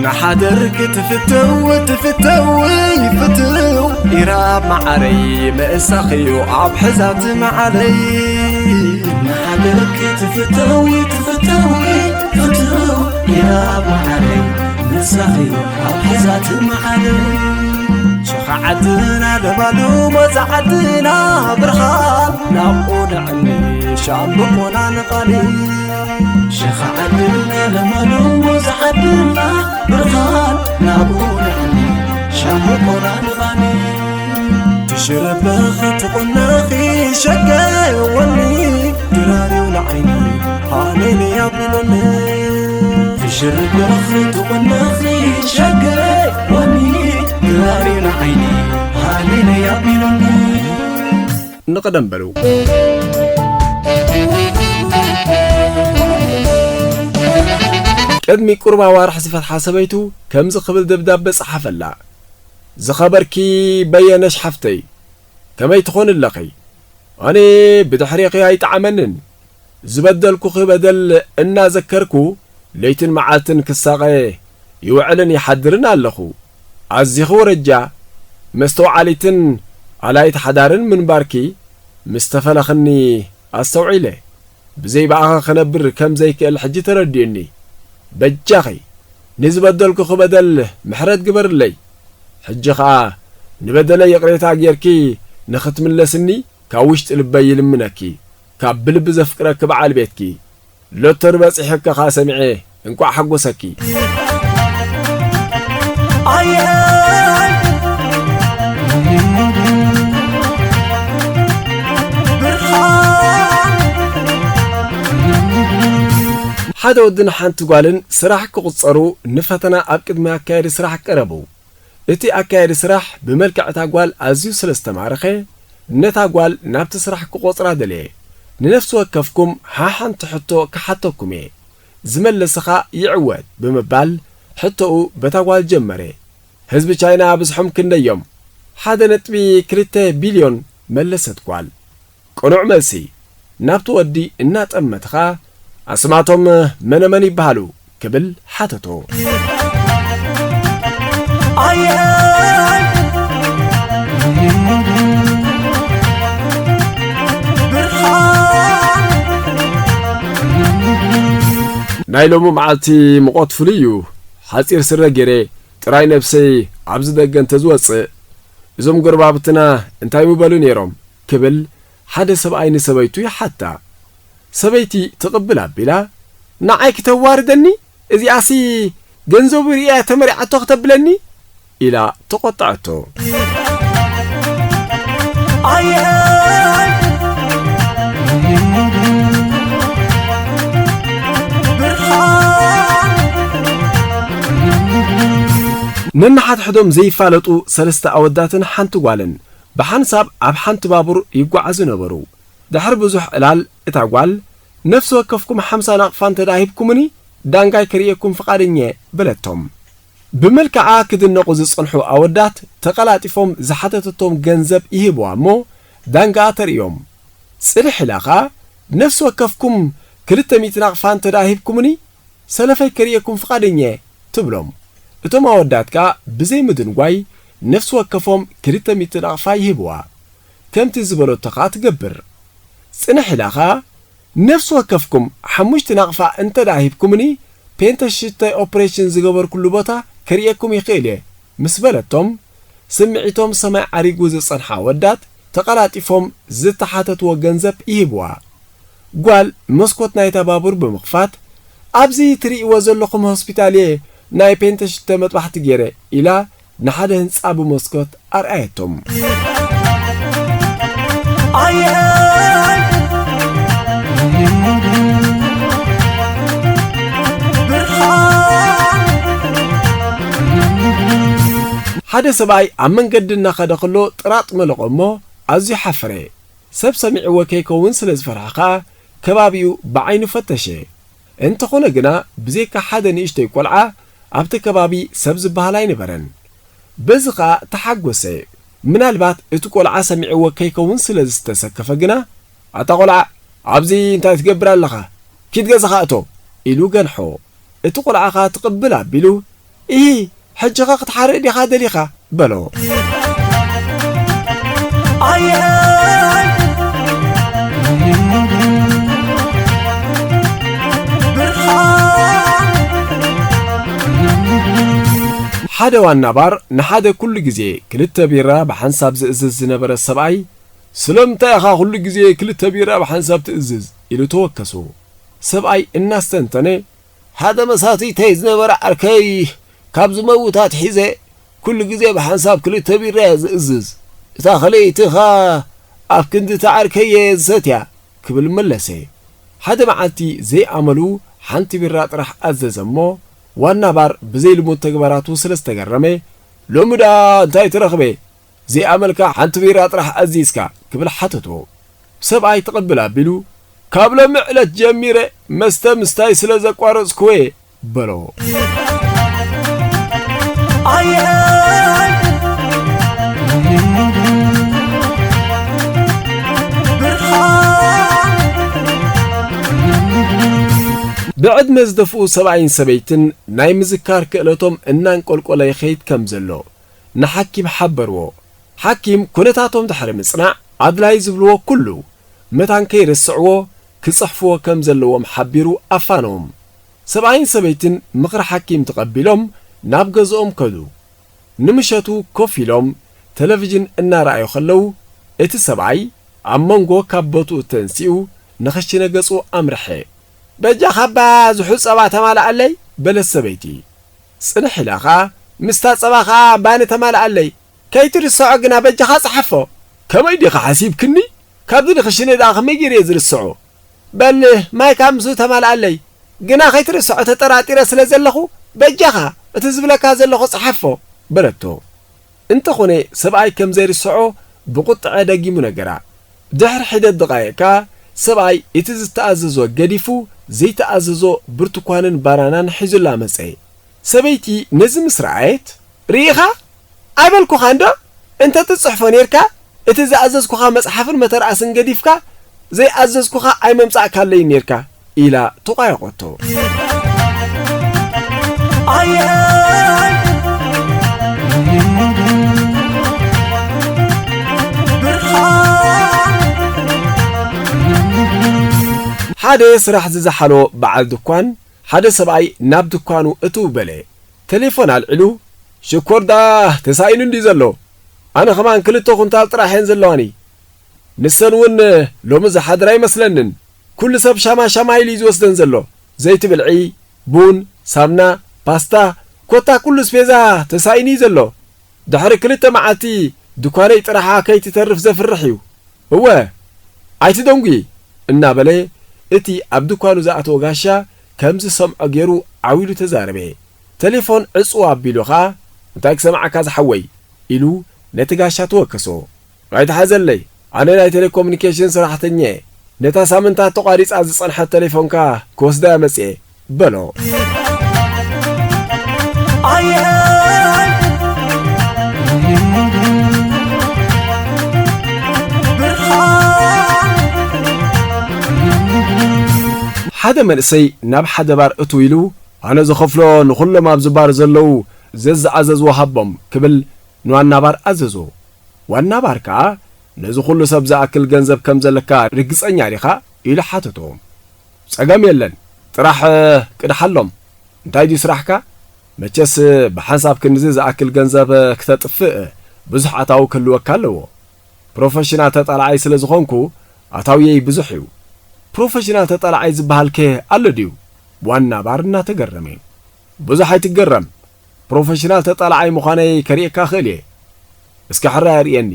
ንሓደር ክትፍተው ትፍተው ይፍትው ኢራብ መዓረይ ምእሳኽዩ ኣብ ሕዛት መዓለይ። ንሓደር ክትፍተው ትፍተው ይፍትው ኢራብ መዓረይ ምእሳኽዩ ኣብ ሕዛት መዓለይ። ሸኻ ዓድና ለባሉ ሞዛ ዓድና ብርሃን ናብኡ ንዕኒ ሻምብቆና ንቓኒ። ሸኻ ዓድና ለባሉ ሞዛ ዓድና ብርሃን ናብኡ ንዕኒ ሻምብቆና ንቓኒ። ትሽረበኺ ትቑነኺ ሸገወኒ ድራርዩ ንዓይኒ ሃሌሉያ ቢሉኒ። ትሽርበኺ ትቑነኺ ሸገወኒ ድራርዩ ንዓይኒ ሃሌሉያ ቢሉኒ። ንቐደም በሉ። ቅድሚ ቁሩብ ኣዋርሕ ዝፈትሓ ሰበይቱ ከምዚ ክብል ደብዳበ ጸሓፈላ። ዝኸበርኪ በየነሽ ሓፍተይ፣ ከመይ ትኾኒ ኣለኺ? ኣነ ብድሕሬኺ ኣይጠዓመንን። ዝበደልኩኺ በደል እናዘከርኩ ለይትን መዓልትን ክሳቐ ይውዕልን ይሓድርን ኣለኹ። ኣዚኺ ወረጃ፣ መስተውዓሊትን ኣላይት ሓዳርን ምንባርኪ ምስ ተፈለኽኒ ኣስተውዒለ። ብዘይ ብኣኺ ክነብር ከም ዘይክእል ሕጂ ተረዲኡኒ። በጃኺ፣ ንዝበደልኩኺ በደል ምሕረት ግበርለይ። ሕጂ ኸኣ ንበደለይ ይቕሬታ ጌርኪ ንኽትምለስኒ ካብ ውሽጢ ልበይ ይልምነኪ። ካብ ብልቢ ዘፍቅረኪ በዓል ቤትኪ። ሎተሪ በጺሑኪ ኸኣ ሰሚዐ፣ እንቋዕ ሓጎሰኪ። ኣየይ! ብርሃን! ሓደ ወድን ሓንቲ ጓልን ስራሕ ክቑጸሩ ንፈተና ኣብ ቅድሚ ኣካያዲ ስራሕ ቀረቡ። እቲ ኣካያዲ ስራሕ ብመልክዕ እታ ጓል ኣዝዩ ስለ ዝተማረኸ፣ ነታ ጓል ናብቲ ስራሕ ክቖጽራ ደለየ። ንነፍሲ ወከፍኩም ሓሓንቲ ሕቶ ክሓተኩም እየ። ዝመለሰ ኸኣ ይዕወት ብምባል ሕቶኡ በታ ጓል ጀመረ። ህዝቢ ቻይና ብዝሖም ክንደዮም? ሓደ ነጥቢ ክልተ ቢልዮን መለሰት ጓል። ቅኑዕ መልሲ። ናብቲ ወዲ እናጠመተ ኸኣ ኣስማቶም መነመን ይበሃሉ? ክብል ሓተቶ። ኣየይ! ብርሃን! ናይ ሎሚ መዓልቲ ሙቐት ፍሉይ እዩ። ሓጺር ስረ ገይረ ጥራይ ነብሰይ ኣብዚ ደገ እንተዝወጽእ፣ እዞም ጎረባብትና እንታይ ምበሉ ነይሮም? ክብል ሓደ ሰብኣይ ንሰበይቱ ይሓታ። ሰበይቲ ትቕብል ኣቢላ፣ "ንዓይ ክተዋርደኒ? እዚኣሲ ገንዘቡ ርእያ ተመሪዓቶ ክተብለኒ?" ኢላ ተቖጠዐቶ። ኣየይ! ብርሃን! ነንሓድሕዶም ዘይፋለጡ ሰለስተ ኣወዳትን ሓንቲ ጓልን ብሓንሳብ ኣብ ሓንቲ ባቡር ይጓዓዙ ነበሩ። ድሕሪ ብዙሕ ዕላል እታ ጓል፣ "ነፍሲ ወከፍኩም ሓምሳ ናቕፋ እንተ ደኣ ሂብኩምኒ፣ ዳንጋይ ከርእየኩም ፍቓደኛ እየ" በለቶም። ብመልክዓ ክድነቑ ዝጸንሑ ኣወዳት ተቐላጢፎም ዝሓተተቶም ገንዘብ ይህብዋ እሞ ዳንጋኣ ተርእዮም። ጽንሕ ኢላ ኸኣ፣ "ነፍሲ ወከፍኩም ክልተ ሚእቲ ናቕፋ እንተ ደኣ ሂብኩምኒ፣ ሰለፈይ ከርእየኩም ፍቓደኛ እየ" ትብሎም። እቶም ኣወዳት ከኣ ብዘይ ምድንጓይ ነፍሲ ወከፎም ክልተ ሚእቲ ናቕፋ ይህብዋ። ከምቲ ዝበለቶ ከኣ ትገብር። ጽንሕ ኢላ ኸኣ፣ "ነፍሲ ወከፍኩም ሓሙሽተ ናቕፋ እንተ ደኣ ሂብኩምኒ፣ ፔንተ ሽሽተ ኦፕሬሽን ዝገበርኩሉ ቦታ ከርእየኩም ይኽእል እየ" ምስ በለቶም፣ ስምዒቶም ሰማይ ዓሪጉ ዝጸንሓ ኣወዳት ተቐላጢፎም ዝተሓተትዎ ገንዘብ ይህብዋ። ጓል መስኮት ናይታ ባቡር ብምኽፋት፣ "ኣብዚ ትርእይዎ ዘለኹም ሆስፒታል እየ ናይ ፔንተ ሽሽተ መጥባሕቲ ገይረ" ኢላ ንሓደ ህንጻ ብመስኮት ኣርኣየቶም። ኣየይ! ብርሃን! ሓደ ሰብኣይ ኣብ መንገዲ እናኸደ ከሎ ጥራጥ መለቖ እሞ ኣዝዩ ሓፈረ። ሰብ ሰሚዕዎ ከይከውን ስለ ዝፈርሐ ኸኣ ከባቢኡ ብዓይኑ ፈተሸ። እንተኾነ ግና ብዘይካ ሓደ ንእሽቶይ ቆልዓ ኣብቲ ከባቢ ሰብ ዝበሃል ኣይነበረን። በዚ ኸኣ ተሓጎሰ። ምናልባት እቲ ቆልዓ ሰሚዕዎ ከይከውን ስለ ዝተሰከፈ ግና፣ "ኣታ ቆልዓ፣ ኣብዚ እንታይ ትገብር ኣለኻ? ኪድ ገዛኻ እቶ" ኢሉ ገንሖ። እቲ ቆልዓ ኸኣ ትቕብል ኣቢሉ፣ ኢሂ፣ ሕጂኸ ክትሓርእ ዲኻ ደሊኻ? በሎ። ኣየ ብርሃን። ሓደ ዋና ባር ንሓደ ኩሉ ግዜ ክልተ ቢራ ብሓንሳብ ዝእዝዝ ዝነበረ ሰብኣይ፣ "ስለምንታይ ኢኻ ኩሉ ግዜ ክልተ ቢራ ብሓንሳብ ትእዝዝ?" ኢሉ ተወከሶ። ሰብኣይ እናስተንተነ፣ ሓደ መሳትይተይ ዝነበረ ዓርከይ ካብ ዝመውት ኣትሒዘ ኩሉ ግዜ ብሓንሳብ ክልተ ቢራ እየ ዝእዝዝ። እታ ካልኣይቲ ኸኣ ኣብ ክንዲ እታ ዓርከይ እየ ዝሰትያ፣ ክብል መለሰ። ሓደ መዓልቲ ዘይኣመሉ ሓንቲ ቢራ ጥራሕ ኣዘዘ እሞ፣ ዋና ባር ብዘይልሙድ ተግባራቱ ስለ ዝተገረመ፣ "ሎሚ ደኣ እንታይ ትረኽበ? ዘይኣመልካ ሓንቲ ቢራ ጥራሕ ኣዚዝካ?" ክብል ሓተቶ። ሰብኣይ ትቕብል ኣቢሉ፣ "ካብ ሎሚ ዕለት ጀሚረ መስተ ምስታይ ስለ ዘቋረጽኩ እየ" በሎ። ኣየ ብርሃን። ብዕድመ ዝደፍኡ ሰብኣይን ሰበይትን ናይ ምዝካር ክእለቶም እናንቆልቆለ ይኸይድ ከም ዘሎ ንሓኪም ሓበርዎ። ሓኪም ኩነታቶም ድሕሪ ምጽናዕ፣ ኣድላይ ዝብልዎ ኩሉ መታን ከይርስዕዎ ክጽሕፍዎ ከም ዘለዎም ሓቢሩ ኣፋነዎም። ሰብኣይን ሰበይትን ምኽሪ ሓኪም ተቐቢሎም ናብ ገዝኦም ከዱ። ንምሸቱ ኮፍ ኢሎም ተለቪዥን እናረኣዩ ከለዉ፣ እቲ ሰብኣይ ኣብ መንጎ ካብ ቦትኡ ተንሲኡ ንኽሽነ ገጹ ኣምርሐ። "በጃኻ እባ ዝሑል ጸባ ተማልኣለይ?" በለት ሰበይቲ። ጽንሕ ኢላ ኸኣ፣ "ምስታ ጸባ ኸኣ ባኒ ተማልኣለይ። ከይትርስዖ ግና በጃኻ ጽሓፎ።" "ከመይ ዲኻ ሓሲብክኒ? ካብዚ ንኽሽነ ደኣ ከመይ ገይረ እየ ዝርስዖ?" "በል ማይካ ምስኡ ተማልኣለይ። ግና ከይትርስዖ ተጠራጢረ ስለ ዘለኹ፣ በጃኻ እቲ ዝብለካ ዘለኹ ጽሓፎ" በለቶ። እንተኾነ ሰብኣይ ከም ዘይርስዖ ብቁጥዐ ደጊሙ ነገራ። ድሕሪ ሒደት ደቓይቕ ከኣ ሰብኣይ እቲ ዝተኣዘዞ ገዲፉ ዘይተኣዘዞ ብርቱኳንን ባናናን ሒዙላ መጸ። ሰበይቲ ነዚ ምስ ረኣየት፣ "ርኢኻ? ኣይበልኩኻን ዶ? እንተ ትጽሕፎ ኔርካ፣ እቲ ዝኣዘዝኩኻ መጽሓፍን መተርኣስን ገዲፍካ፣ ዘይኣዘዝኩኻ ኣይመምጻእካለይን ኔርካ" ኢላ ተቋየቖቶ። ኣየ ብርሃን። ሓደ ስራሕ ዝዘሓሎ በዓል ድኳን፣ ሓደ ሰብኣይ ናብ ድኳኑ እትው በለ። ቴሌፎን ኣልዒሉ፣ "ሽኮር ደኣ ተሳኢኑ እንድዩ ዘሎ? ኣነ ኸማን ክልተ ኩንታል ጥራሕ እየን ዘለዋኒ። ንሰን እውን ሎሚ ዝሓድራ ኣይመስለንን። ኩሉ ሰብ ሻማ ሻማ ኢሉ እዩ ዝወስደን ዘሎ። ዘይቲ ብልዒ፣ ቡን፣ ሳምና፣ ፓስታ፣ ኮታ ኩሉ ስፔዛ ተሳኢኑ እዩ ዘሎ። ድሕሪ ክልተ መዓልቲ ድኳነይ ጥራሓ ከይትተርፍ ዘፍርሕ እዩ። እወ፣ ኣይትደንጉዪ" እናበለ እቲ ኣብ ድኳኑ ዝኣተወ ጋሻ ከም ዝሰምዖ ገይሩ ዓው ኢሉ ተዛረበ። ቴሌፎን ዕጽው ኣቢሉ ኸኣ፣ "እንታይ ክሰምዓካ ዝሓወይ?" ኢሉ ነቲ ጋሻ ተወከሶ። "ኣይትሓዘለይ፣ ኣነ ናይ ቴሌኮሙኒኬሽን ሰራሕተኛ እየ። ነታ ሳምንታት ተቋሪጻ ዝጸንሐት ቴሌፎንካ ክወስዳ እየ መጽየ" በሎ። ኣየ ብርሃን። ሓደ መንእሰይ ናብ ሓደ ባር እትው ኢሉ፣ "ኣነ ዝኸፍሎ ንኹሎም ኣብዚ ባር ዘለዉ ዘዝኣዘዝዎ ሃቦም" ክብል ንዋና ባር ኣዘዞ። ዋና ባር ከኣ፣ "ነዚ ኹሉ ሰብ ዝኣክል ገንዘብ ከም ዘለካ ርግጸኛ ዲኻ?" ኢሉ ሓተቶ። "ጸገም የለን፣ ጥራሕ ቅድሓሎም። እንታይ ድዩ ስራሕካ? መቸስ ብሓንሳብ ክንድዚ ዝኣክል ገንዘብ ክተጥፍእ ብዙሕ ኣታዊ ክህልወካ ኣለዎ። ፕሮፈሽናል ተጣላዓይ ስለ ዝኾንኩ ኣታውየይ ብዙሕ እዩ።" "ፕሮፈሽናል ተጣላዓይ ዝበሃልከ ኣሎ ድዩ?" ዋና ባር እናተገረመ። "ብዙሕ ኣይትገረም፣ ፕሮፈሽናል ተጣላዓይ ምዃነይ ከርእየካ እኽእል እየ። እስከ ሕራይ ኣርእየኒ።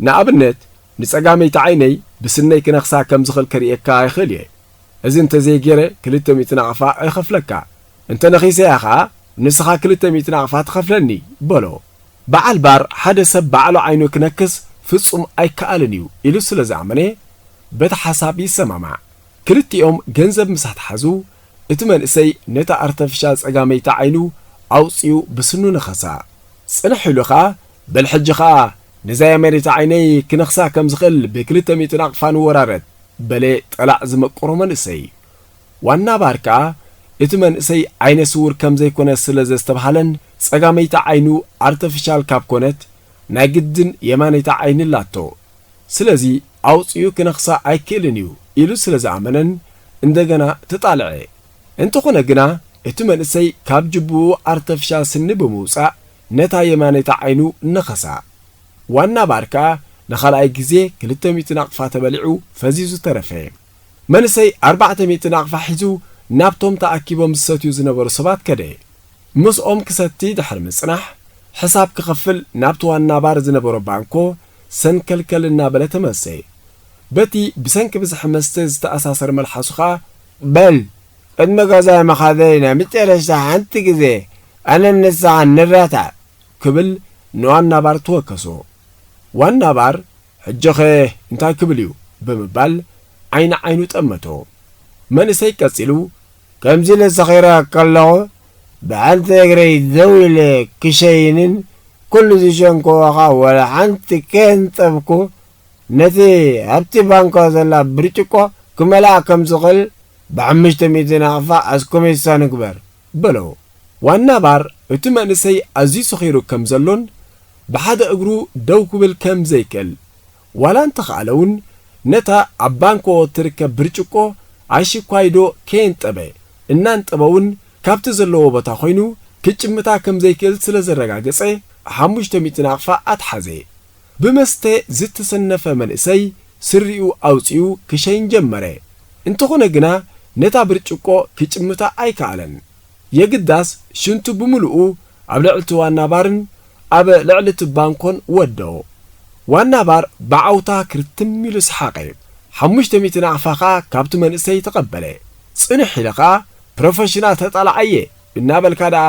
ንኣብነት፣ ንጸጋመይቲ ዓይነይ ብስነይ ክነኽሳ ከም ዝኽእል ከርእየካ ይኽእል እየ። እዚ እንተ ዘይገይረ ክልተ ሚእቲ ናቕፋ እኸፍለካ። እንተ ነኺሰያ ኸኣ ንስኻ ክልተ ሚእቲ ናቕፋ ትኸፍለኒ" በሎ። በዓል ባር ሓደ ሰብ ባዕሉ ዓይኑ ክነክስ ፍጹም ኣይከኣልን እዩ ኢሉ ስለ ዝኣመነ በቲ ሓሳብ ይሰማማዕ። ክልቲኦም ገንዘብ ምስ ኣትሓዙ፣ እቲ መንእሰይ ነታ ኣርተፊሻል ጸጋመይቲ ዓይኑ ኣውጺኡ ብስኑ ነኸሳ። ጽንሕ ኢሉ ኸኣ፣ "በል ሕጂ ኸኣ ነዛ የማነይቲ ዓይነይ ክነኽሳ ከም ዝኽእል ብክልተ ሚእቲ ናቕፋ ንወራረድ" በለ ጠላዕ ዝመቀሮ መንእሰይ። ዋና ባር ከኣ፣ እቲ መንእሰይ ዓይነ ስውር ከም ዘይኮነ ስለ ዘስተብሃለን፣ ጸጋመይቲ ዓይኑ ኣርተፊሻል ካብ ኮነት፣ ናይ ግድን የማነይቲ ዓይኒ ኣላቶ። ስለዚ ኣውጺኡ ክነኽሳ ኣይክእልን እዩ ኢሉ ስለ ዝኣመነን እንደገና ተጣልዐ። እንተኾነ ግና እቲ መንእሰይ ካብ ጅብኡ ኣርተፊሻል ስኒ ብምውጻእ ነታ የማነይቲ ዓይኑ ነኸሳ። ዋና ባር ከኣ ንኻልኣይ ግዜ ክልተ ሚእቲ ናቕፋ ተበሊዑ ፈዚዙ ተረፈ። መንእሰይ ኣርባዕተ ሚእቲ ናቕፋ ሒዙ ናብቶም ተኣኪቦም ዝሰትዩ ዝነበሩ ሰባት ከደ። ምስኦም ክሰቲ ድሕሪ ምጽናሕ፣ ሕሳብ ክኸፍል ናብቲ ዋና ባር ዝነበሮ ባንኮ ሰንከልከል እናበለ ተመልሰ። በቲ ብሰንኪ ብዝሒ መስተ ዝተኣሳሰር መልሓሱ ኸኣ፣ በል፣ ቅድሚ ገዛይ ምኻደይ ናይ መጨረሽታ ሓንቲ ግዜ ኣነን ንስኻን ንራታዕ፣ ክብል ንዋና ባር ተወከሶ። ዋና ባር፣ ሕጂኸ እንታይ ክብል እዩ? ብምባል ዓይኒ ዓይኑ ጠመቶ። መንእሰይ ቀጺሉ፣ ከምዚ ኢለ ሰኺረ ከለኹ፣ ብሓንቲ እግረይ ደው ኢለ ክሸይንን ኩሉ ዝሸንከወኻ ወላ ሓንቲ ከየንጠብኩ፣ ነቲ ኣብቲ ባንኮ ዘላ ብርጭቆ ክመልኣ ከም ዝኽእል ብሓሙሽተ ሚእቲ ናቕፋ ኣስኮሜሳ ንግበር፣ በሎ። ዋና ባር እቲ መንእሰይ ኣዝዩ ሰኺሩ ከም ዘሎን ብሓደ እግሩ ደው ክብል ከም ዘይክእል፣ ዋላ እንተኸኣለ እውን ነታ ኣብ ባንኮ እትርከብ ብርጭቆ ኣሽኳይዶ ከየንጠበ፣ እናንጠበ እውን ካብቲ ዘለዎ ቦታ ኮይኑ ክጭምታ ከም ዘይክእል ስለ ዘረጋገጸ፣ ሓሙሽተ ሚእቲ ናቕፋ ኣትሓዘ። ብመስተ ዝተሰነፈ መንእሰይ ስሪኡ ኣውጺኡ ክሸይን ጀመረ። እንተኾነ ግና ነታ ብርጭቆ ክጭምታ ኣይከኣለን። የግዳስ ሽንቱ ብምሉኡ ኣብ ልዕሊ እቲ ዋና ባርን ኣብ ልዕሊ እቲ ባንኮን ወደኦ። ዋና ባር ብዓውታ ክርትም ኢሉ ሰሓቐ። ሓሙሽተ ሚእቲ ናቕፋ ኸኣ ካብቲ መንእሰይ ተቐበለ። ጽንሕ ኢለ ኸኣ ፕሮፈሽናል ተጣላዓየ እናበልካ ደኣ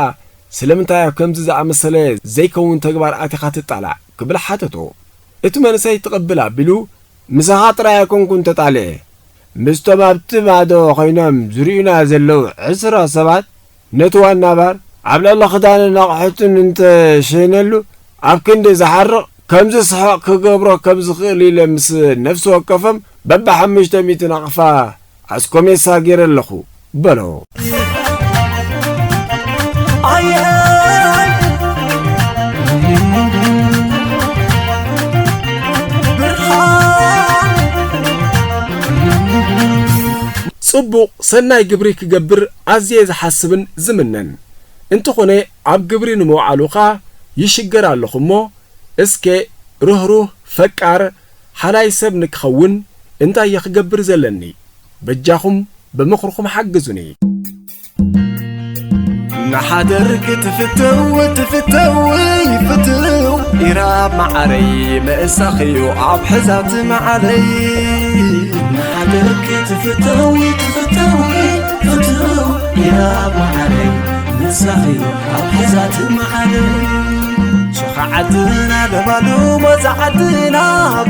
ስለምንታይ ኣብ ከምዚ ዝኣመሰለ ዘይከውን ተግባር ኣቲኻ ትጣላዕ? ክብል ሓተቶ። እቲ መንእሰይ ትቕብል ኣቢሉ፣ ምሳኻ ጥራይ ኣይኮንኩን ተጣሊዐ፣ ምስቶም ኣብቲ ማዶ ኮይኖም ዝርእዩና ዘለዉ ዕስራ ሰባት፣ ነቲ ዋና ባር ኣብ ልዕሊ ክዳንን ኣቕሑትን እንተሸይነሉ ኣብ ክንዲ ዝሓርቕ ከምዚ ስሕቕ ክገብሮ ከም ዝኽእል ኢለ ምስ ነፍሲ ወከፎም በብሓሙሽተ ሚእቲ ናቕፋ ኣስኮሜሳ ገይረ ኣለኹ በሎ። ኣየ ብርሃን ጽቡቕ ሰናይ ግብሪ ክገብር ኣዝየ ዝሓስብን ዝምነን። እንተኾነ ኣብ ግብሪ ንምውዓሉ ኸኣ ይሽገር ኣለኹ እሞ፣ እስከ ርህሩህ፣ ፈቃር፣ ሓላይ ሰብ ንክኸውን እንታይ እየ ክገብር ዘለኒ? በጃኹም ብምኽርኹም ሓግዙኒ። ንሓደር ክትፍተው ትፍተው ይፍትው ኢራብ መዓረይ ምእሳኽዩ ኣብ ሕዛት መዓለይ። ንሓደር ክትፍተው ትፍተው ይፍትው ኢራብ መዓረይ ምእሳኽዩ ኣብ ሕዛት መዓለይ። ሸኻ ዓድና ለማሉ መዛ ዓድና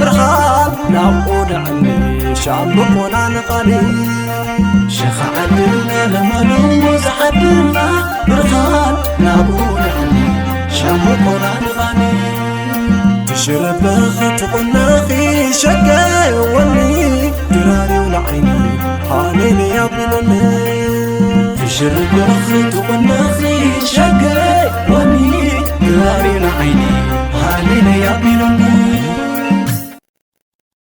ብርሃን ናብኡ ንዕኒ ሻምብቆና ንቓኒ። ሸኻ ዓድና ለማሉ መዛ ዓድና ብርሃን ናብኡ ንዕኒ ሻምብቆና ንቓኒ። ትሽረበኺ ትቑነኺ ሸገወኒ ድራርዩ ንዓይኒ ሃሌሉያ ብለኒ። ትሽረበኺ